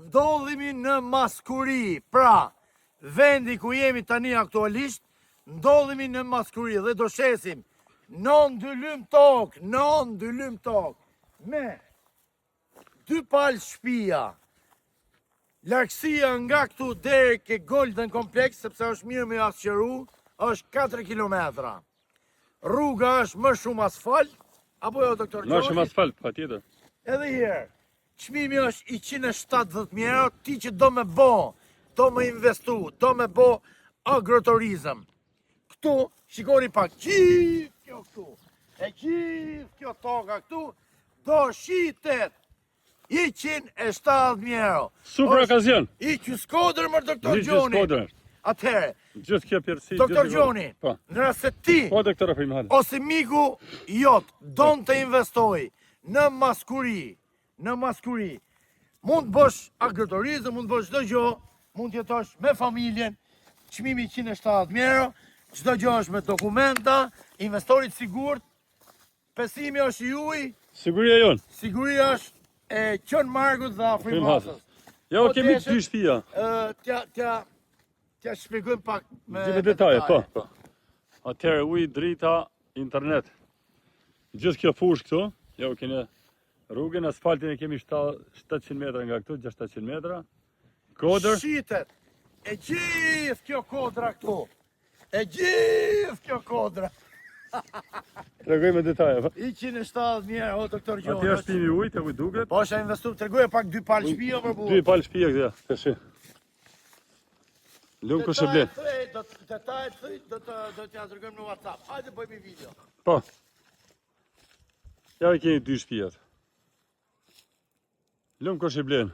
Ndodhemi në Maskuri, pra, vendi ku jemi tani aktualisht, ndodhemi në Maskuri dhe do shesim 9 dylym tokë, 9 dylym tokë, me dy palë shpia. Largësia nga këtu deri ke Golden Complex, sepse është mirë me asqeru, është 4 kilometra. Rruga është më shumë asfalt, apo jo, doktor Më Gjoni? shumë asfalt, patjetër. Edhe herë, çmimi është 170.000 euro, ti që do me bo, do me investu, do me bo agroturizëm. Këtu, shikoni pak, gjithë kjo këtu, e gjithë kjo toka këtu, do shitet 170.000 euro. Super Është okazion. I që skodër më doktor Një që Gjoni. skodër është. Atëherë, Gjithë kjo pjerësi. doktor gjithë kjo- Gjoni, Po. në rast se ti Po doktor Afrim hajde. ose miku jot don të investoj në Maskuri, në Maskuri, mund të bësh agroturizëm, mund të bësh çdo gjë, mund të jetosh me familjen, çmimi 170 euro, çdo gjë është me dokumenta, investori të sigurt, besimi është i juaj, Siguria jonë. siguria është e Qon Margut dhe Afrim Afrim Hasës. Hasës. Ja, Po kemi deshët, dy shtëpia. Ë, t'ja t'ja t'ja shpjegojmë pak me, Gjithë detaje, po. po. Atëherë ujë, drita, internet. Gjithë kjo fushë këtu, ja u keni rrugën, asfaltin e kemi 700 metra nga këtu, 600 metra. Kodër, Shitet e gjithë kjo kodra këtu. E gjithë kjo kodra. tregoj me detaje. po. 170 mijë o doktor Gjoni. Atje është pimi ujë, te ku duket. Po është investu, tregoje pak dy palë shtëpi o për burr. Dy palë shtëpia këtu, ja, tash. Lum kush e blen. Detajet, Do të detajet thuj, do të do t'ja tregojmë në WhatsApp. Hajde bëjmë një video. Po. Ja i keni dy shtëpiat. Lum kush e blen.